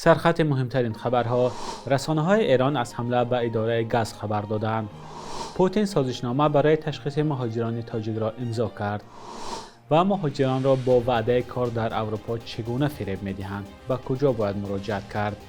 Сархати муҳимтарин хабарҳо: расонаҳои Эрон аз ҳамла ба идораи газ хабар доданд. Путин созишнома барои ташхиси муҳоҷирони тоҷикро имзо кард ва муҳоҷиронро бо ваъдаи кор дар Аврупо чӣ гуна фиреб медиҳанд? Ба куҷо бояд муроҷиат кард?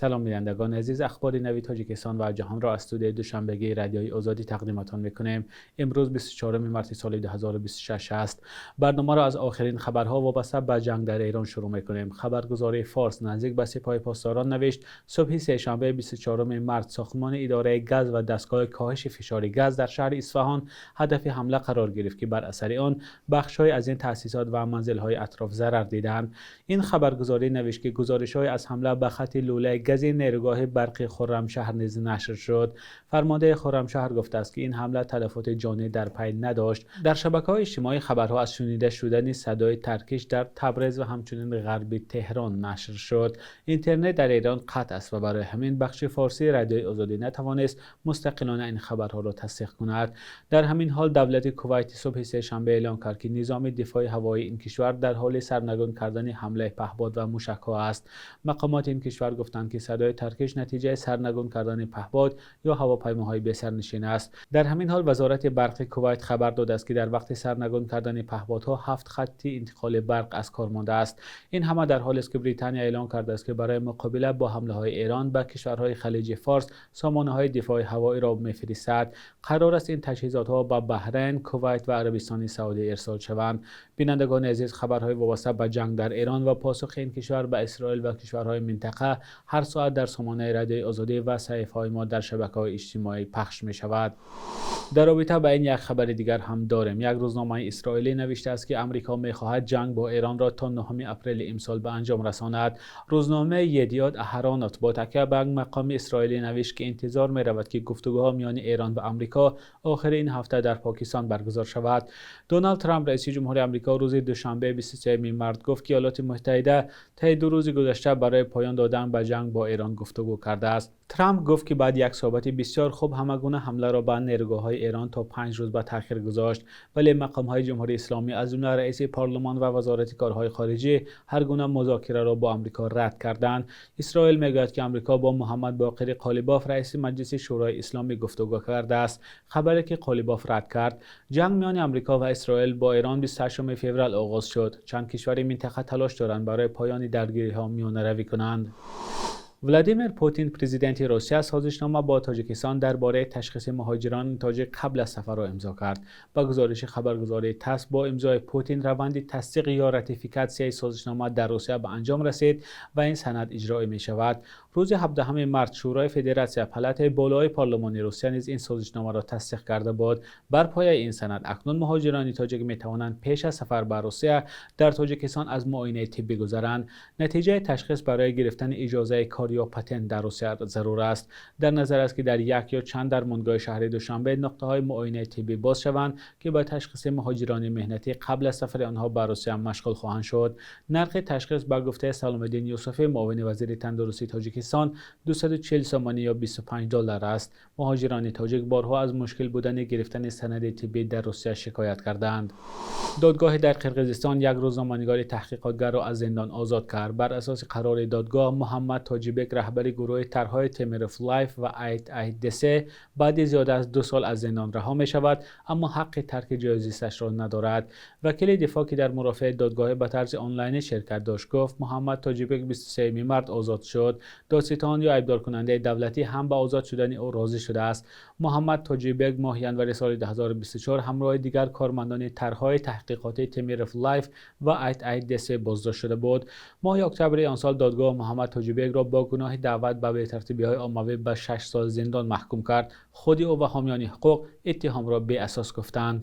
Салом бинандагони азиз, ахбори нави Тоҷикистон ва ҷаҳонро аз студияи Душанбегии Радиои Озодӣ тақдимтон мекунем. Имрӯз 24 марти соли 2026 аст. Барномаро аз охирин хабарҳо вобаста ба ҷанг дар Эрон шурӯъ мекунем. Хабаргузории Форс наздик ба Сипоҳи Посдорон навишт: субҳи сешанбе 24 март сохтмони идораи газ ва дастгоҳи коҳиши фишори газ дар шаҳри Исфаҳон ҳадафи ҳамла қарор гирифт, ки бар асари он бахшҳое аз ин таъсисот ва манзилҳои атроф зарар диданд. Ин хабаргузорӣ навишт, ки гузоришҳое аз ҳамла ба хати лӯлаи гази нерӯгоҳи барқи Хуррамшаҳр низ нашр шуд. Фармондеҳи Хуррамшаҳр гуфтааст, ки ин ҳамла талафоти ҷонӣ дар пай надошт. Дар шабакаҳои иҷтимоӣ хабарҳо аз шунида шудани садои таркиш дар Табрез ва ҳамчунин ғарби Теҳрон нашр шуд. Интернет дар Эрон қатъ аст ва барои ҳамин бахши форсии Радиои Озодӣ натавонист мустақилона ин хабарҳоро тасдиқ кунад. Дар ҳамин ҳол давлати Кувайт субҳи сешанбе эълон кард, ки низоми дифои ҳавоии ин кишвар дар ҳоли сарнагун кардани ҳамлаи паҳбод ва мушакҳо аст. Мақомоти ин кишвар гуфтанд, ки садои таркиш натиҷаи сарнагун кардани паҳбод ё ҳавопаймоҳои бесарнишин аст. Дар ҳамин ҳол вазорати барқи Кувайт хабар додааст, ки дар вақти сарнагун кардани паҳбодҳо 7 хатти интиқоли барқ аз кор мондааст. Ин ҳама дар ҳолест, ки Британия эълон кардааст, ки барои муқобила бо ҳамлаҳои Эрон ба кишварҳои Халиҷи Форс сомонаҳои дифои ҳавоиро мефиристад. Қарор аст ин таҷҳизотҳо ба Баҳрайн, Кувайт ва Арабистони Саудӣ ирсол шаванд. Бинандагони азиз, хабарҳои вобаста ба ҷанг дар Эрон ва посухи ин кишвар ба Исроил ва кишварҳои минтақа ҳар соат дар сомонаи Радиои Озодӣ ва саҳифаҳои мо дар шабакаҳои иҷтимоӣ пахш мешавад. Дар робита ба ин як хабари дигар ҳам дорем. Як рӯзномаи исроилӣ навиштааст, ки Амрико мехоҳад ҷанг бо Эронро то 9 апрели имсол ба анҷом расонад. Рӯзномаи Едиот Аҳаронот бо такя ба мақоми исроилӣ навишт, ки интизор меравад, ки гуфтугӯҳо миёни Эрон ва Амрико охири ин ҳафта дар Покистон баргузор шавад. Доналд Трамп, раиси ҷумҳури Амрико, рӯзи душанбе 23 март гуфт, ки Иёлоти Муттаҳида таи 2 рӯзи гузашта барои поён додан ба ҷанг бо Эрон гуфтугӯ кардааст. Трамп гуфт, ки баъд як суҳбати бисёр хуб ҳамагуна ҳамларо ба нерӯгоҳҳои Эрон то 5 рӯз ба таъхир гузошт. Вале мақомҳои Ҷумҳурии Исломӣ аз ҷумла раиси парлумон ва вазорати корҳои хориҷӣ ҳар гуна музокираро бо Амрико рад карданд. Исроил мегӯяд, ки Амрико бо Муҳаммад Боқири Қолибоф, раиси Маҷлиси Шӯрои Исломӣ, гуфтугӯ кардааст. Хабаре ки Қолибоф рад кард. Ҷанг миёни Амрико ва Исроил бо Эрон 28 феврал оғоз шуд. Чанд кишвари минтақа талош доранд барои поёни даргириҳо миёнаравӣ кунанд. Владимир Путин, президенти Русия, созишнома бо Тоҷикистон дар бораи ташхиси муҳоҷирони тоҷик қабл аз сафарро имзо кард. Ба гузориши хабаргузории ТАСС, бо имзои Путин раванди тасдиқ ё ратификатсияи созишнома дар Русия ба анҷом расид ва ин санад иҷроӣ мешавад. Рӯзи 17 март Шӯрои Федератсия, палатаи болои парлумони Русия низ ин созишномаро тасдиқ карда буд. Бар пояи ин санад акнун муҳоҷирони тоҷик метавонанд пеш аз сафар ба Русия дар Тоҷикистон аз муоинаи тиббӣ гузаранд. Натиҷаи ташхис барои гирифтани иҷозаи кор ё патент дар Русия зарур аст. Дар назар аст, ки дар як ё чанд дармонгоҳи шаҳри Душанбе нуқтаҳои муоинаи тиббӣ боз шаванд, ки ба ташхиси муҳоҷирони меҳнатӣ қабл аз сафари онҳо ба Русия машғул хоҳанд шуд. Нархи ташхис ба гуфтаи Саломиддин Юсуфӣ, муовини вазири тандурустии Тоҷикистон, 240 сомонӣ ё $25 аст. Муҳоҷирони тоҷик борҳо аз мушкил будани гирифтани санади тиббӣ дар Русия шикоят кардаанд. Додгоҳе дар Қирғизистон як рӯзноманигори таҳқиқотгарро аз зиндон озод кард. Бар асоси қарори додгоҳ, Муҳаммад Тоҷибек, раҳбари гурӯҳи тарҳҳои Темиров Лайф ва Айт Айт Десе, баъди зиёда аз 2 сол аз зиндон раҳо мешавад, аммо ҳаққи тарки ҷои зисташро надорад. Вакили дифоъ, ки дар мурофиаи додгоҳӣ ба тарзи онлайнӣ ширкат дошт, гуфт Муҳаммад Тоҷибек 23 март озод шуд. Додситон ё айбдоркунандаи давлатӣ ҳам ба озод шудани ӯ розӣ шудааст. Муҳаммад Тоҷибек моҳи январи соли 2024 ҳамроҳи дигар кормандони тарҳҳои таҳқиқотии Темиров Лайф ва Айт Айт Десе боздошт шуда буд. Моҳи октябри он сол додгоҳ Муҳаммад Тоҷибекро бо гуноҳи даъват ба бетартибиҳои оммавӣ ба 6 сол зиндон маҳкум кард. Худи ӯ ва ҳомиёни ҳуқуқ иттиҳомро беасос гуфтанд.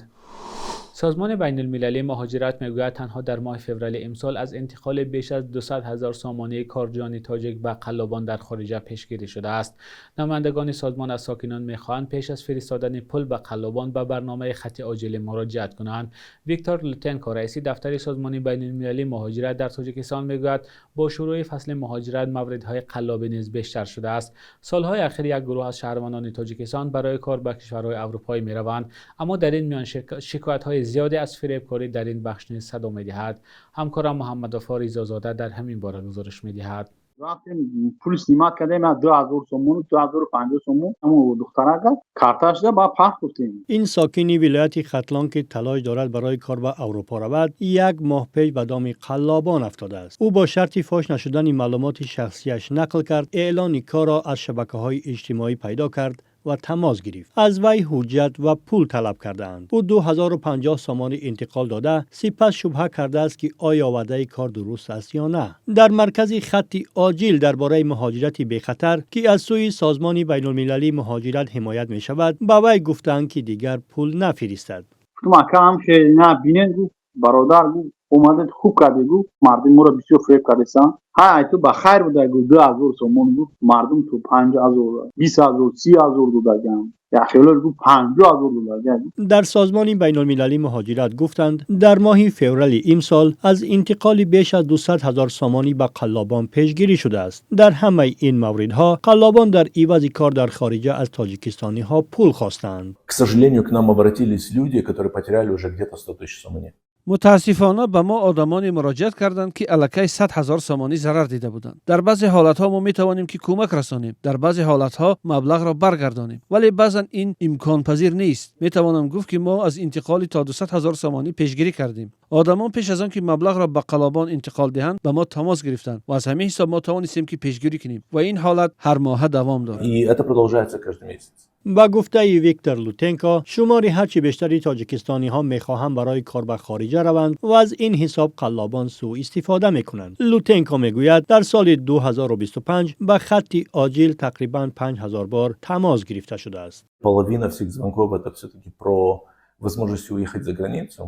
Созмони байналмилалии муҳоҷират мегӯяд, танҳо дар моҳи феврали имсол аз интиқоли беш аз 200 ҳазор сомонии корҷӯёни тоҷик ба қаллобон дар хориҷа пешгирӣ шудааст. Намояндагони созмон аз сокинон мехоҳанд пеш аз фиристодани пул ба қаллобон ба барномаи хати оҷилӣ муроҷиат кунанд. Виктор Лутенко, раиси дафтари созмони байналмилалии муҳоҷират дар Тоҷикистон, мегӯяд бо шурӯи фасли муҳоҷират мавридҳои қаллобӣ низ бештар шудааст. Солҳои ахир як гурӯҳ аз шаҳрвандони Тоҷикистон барои кор ба кишварҳои аврупоӣ мераванд, аммо дар ин миён шикоятҳои Зиёде аз фиребкорӣ дар ин бахш низ садо медиҳад. Ҳамкорам Муҳаммадвафо Ризозода дар ҳамин бора гузориш медиҳад. Рафтем, пул снимать кардем, 2000 сомон, 2050 сомон ҳамун духтарака карташда ба пах гуфтем. Ин сокини вилояти Хатлон, ки талош дорад барои кор ба Аврупо равад, як моҳ пеш ба доми қаллобон афтодааст. Ӯ бо шарти фош нашудани маълумоти шахсияш нақл кард, эълони корро аз шабакаҳои иҷтимоӣ пайдо кард ва тамос гирифт. Аз вай ҳуҷҷат ва пул талаб кардаанд. Ӯ 2050 сомонӣ интиқол дода, сипас шубҳа кардааст, ки оё ваъдаи кор дуруст аст ё на. Дар маркази хатти оҷил дар бораи муҳоҷирати бехатар, ки аз сӯи Созмони байнулмилалии муҳоҷират ҳимоят мешавад, ба вай гуфтаанд, ки дигар пул нафиристад. Гуфтум, на бинен, гуфт, бародар, гуфт, омадед, хуб кардед, гуфт, мардум моро бисёр фиреб кардесан. Ҳай, ту ба хайр буда, гуфт, 2000 сомон, гуфт, мардум ту 5000, 20 000, 30 000 додаган, яхело, гуфт, 50 000 додаган. Дар Созмони байнулмилалии муҳоҷират гуфтанд, дар моҳи феврали имсол аз интиқоли беш аз 200 ҳазор сомонӣ ба қаллобон пешгирӣ шудааст. Дар ҳамаи ин мавридҳо қаллобон дар ивази кор дар хориҷа аз тоҷикистониҳо пул хостаанд. К сожалению, к нам обратились люди, которые потеряли уже где-то 100 тысяч сомони. Мутаассифона, ба мо одамоне муроҷиат карданд, ки аллакай 100 000 сомонӣ зарар дида буданд. Дар баъзе ҳолатҳо мо метавонем, ки кӯмак расонем, дар баъзе ҳолатҳо маблағро баргардонем, вале баъзан ин имконпазир нест. Метавонам гуфт, ки мо аз интиқоли то 200 ҳазор сомонӣ пешгирӣ кардем. Одамон пеш аз он ки маблағро ба қаллобон интиқол диҳанд, ба мо тамос гирифтанд ва аз ҳамин ҳисоб мо тавонистем, ки пешгирӣ кунем ва ин ҳолат ҳар моҳа давом дорад. И это продолжается каждый месяц. Ба гуфтаи Виктор Лутенко, шумори ҳарчи бештари тоҷикистониҳо мехоҳанд барои кор ба хориҷа раванд ва аз ин ҳисоб қаллобон сӯистифода мекунанд. Лутенко мегӯяд, дар соли 2025 ба хатти оҷил тақрибан 5000 бор тамос гирифта шудааст. Половина всех звонков — это все-таки про возможность уехать за границу.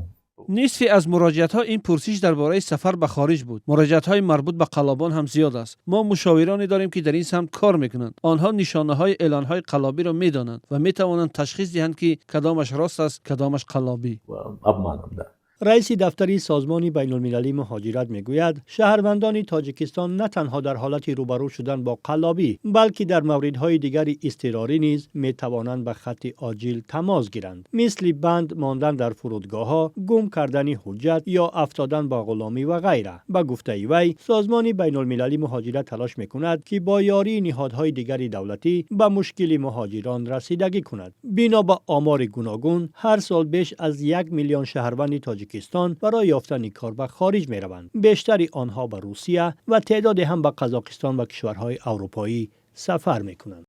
Нисфи аз муроҷиатҳо ин пурсиш дар бораи сафар ба хориҷ буд. Муроҷиатҳои марбут ба қаллобон ҳам зиёд аст. Мо мушовироне дорем, ки дар ин самт кор мекунанд. Онҳо нишонаҳои эълонҳои қаллобиро медонанд ва метавонанд ташхис диҳанд, ки кадомаш рост аст, кадомаш қаллобӣ. Обманом, да. Раиси дафтари Созмони байнулмилалии муҳоҷират мегӯяд, шаҳрвандони Тоҷикистон на танҳо дар ҳолати рӯбарӯ шудан бо қаллобӣ, балки дар мавридҳои дигари изтирорӣ низ метавонанд ба хатти оҷил тамос гиранд, мисли банд мондан дар фурудгоҳҳо, гум кардани ҳуҷҷат ё афтодан ба ғуломӣ ва ғайра. Ба гуфтаи вай, Созмони байнулмилалии муҳоҷират талош мекунад, ки бо ёрии ниҳодҳои дигари давлатӣ ба мушкили муҳоҷирон расидагӣ кунад. Бино ба омори гуногун, ҳар сол беш аз 1 миллион шаҳрванди Тоҷикистон барои ёфтани кор ба хориҷ мераванд. Бештари онҳо ба Русия ва теъдоде ҳам ба Қазоқистон ва кишварҳои аврупоӣ сафар мекунанд.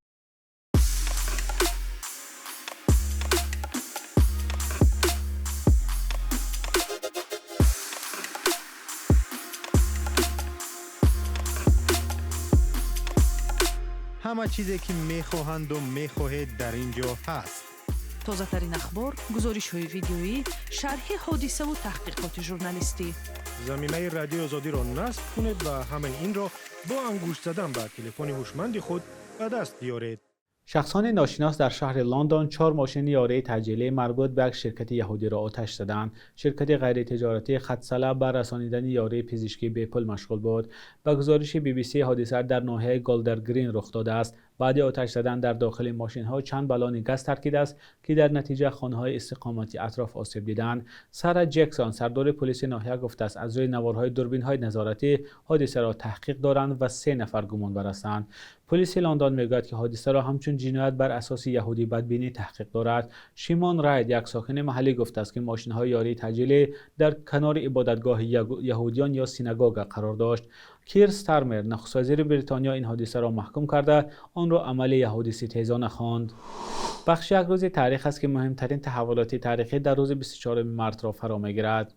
Ҳама чизе, ки мехоҳанду мехоҳед, дар ин ҷо ҳаст. Тозатарин ахбор, гузоришҳои видеоӣ, шарҳи ҳодисаву таҳқиқоти журналистӣ. Замимаи Радиои Озодиро насб кунед ва ҳамаи инро бо ангушт задан ба телефони ҳушманди худ ба даст биёред. Шахсони ношинос дар шаҳри Лондон чор мошини ёрии таъҷилӣ марбут ба як ширкати яҳудиро оташ заданд. Ширкати ғайритиҷоратии Хатсала ба расонидани ёрии пизишкӣ бепул машғул буд. Ба гузориши BBC, ҳодиса дар ноҳияи Голдергрин рух додааст. Баъди оташ задан дар дохили мошинҳо чанд баллони газ таркидааст, ки дар натиҷа хонаҳои истиқоматии атроф осеб диданд. Сара Ҷексон, сардори полиси ноҳия, гуфтааст, аз рӯи наворҳои дурбинҳои назоратӣ ҳодисаро таҳқиқ доранд ва се нафар гумонбар ҳастанд. Полиси Лондон мегӯяд, ки ҳодисаро ҳамчун ҷиноят бар асоси яҳудӣ бадбинӣ таҳқиқ дорад. Шимон Райд, як сокини маҳаллӣ, гуфтааст, ки мошинҳои ёрии таъҷилӣ дар канори ибодатгоҳи яҳудиён ё синагога қарор дошт. Кир Стармер, нахуствазири Бритониё, ин ҳодисаро маҳкум карда, онро амали яҳудиситезона хонд. Бахши «Як рӯзи таърих» аст, ки муҳимтарин таҳаввулоти таърихӣ дар рӯзи 24 мартро фаро мегирад.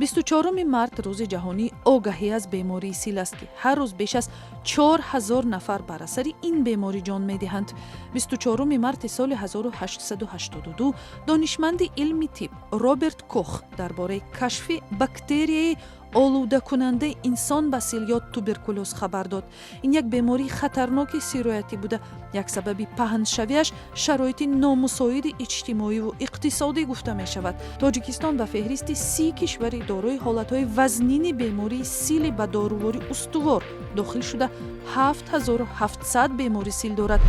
24 март рӯзи ҷаҳонии огаҳӣ аз бемории сил аст, ки ҳар рӯз беш аз 4000 нафар бар асари ин беморӣ ҷон медиҳанд. 24 марти соли 1882 донишманди илми тиб Роберт Кох дар бораи кашфи бактерияи Олудакунандаи инсон ба сил ё туберкулёз хабар дод. Ин як бемории хатарноки сироятӣ буда, як сабаби паҳншавиаш шароити номусоиди иҷтимоиву иқтисодӣ гуфта мешавад. Тоҷикистон ба феҳристи 30 кишвари дорои ҳолатҳои вазнини бемории сили ба доруворӣ устувор дохил шуда, 7700 бемори сил дорад.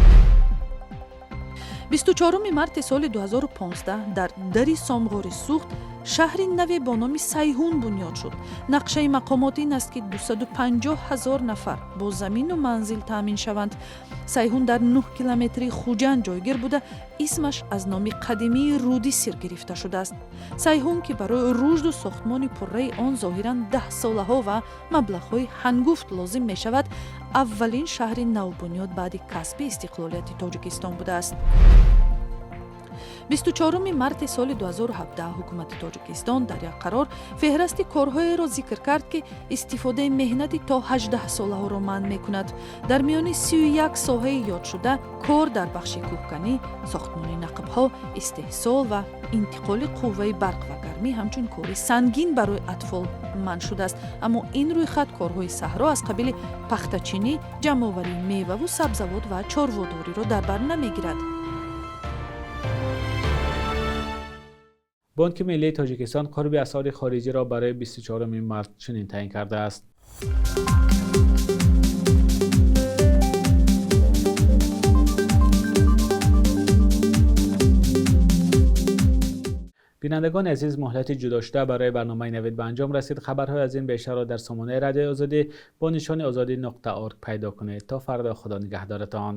24 марти соли 2015 дар дари Сомғори Суғд шаҳри наве бо номи Сайҳун бунёд шуд. Нақшаи мақомот ин аст, ки 250 ҳазор нафар бо замину манзил таъмин шаванд. Сайҳун дар 9 километри Хуҷанд ҷойгир буда, исмаш аз номи қадимии руди Сир гирифта шудааст. Сайҳун, ки барои рушду сохтмони пурраи он зоҳиран даҳсолаҳо ва маблағҳои ҳангуфт лозим мешавад, аввалин шаҳри навбунёд баъди касби истиқлолияти Тоҷикистон будааст. 24 марти соли 2017 ҳукумати Тоҷикистон дар як қарор феҳрасти корҳоеро зикр кард, ки истифодаи меҳнати то 18 солаҳоро манъ мекунад. Дар миёни 31 соҳаи ёдшуда кор дар бахши кӯҳканӣ, сохтмони нақбҳо, истеҳсол ва интиқоли қувваи барқ ва гармӣ ҳамчун кори сангин барои атфол манъ шудааст. Аммо ин рӯйхат корҳои саҳро аз қабили пахтачинӣ, ҷамъоварии меваву сабзавот ва чорводориро дар бар намегирад. Бонки Миллии Тоҷикистон қурби асъори хориҷиро барои 24 март чунин таъин кардааст. Бинандагони азиз, муҳлати ҷудошуда барои барномаи Навид ба анҷом расид. Хабарҳои аз ин бештарро дар сомонаи Радиои Озодӣ бо нишони озодӣ.org пайдо кунед. То фардо, Худо нигаҳдоратон.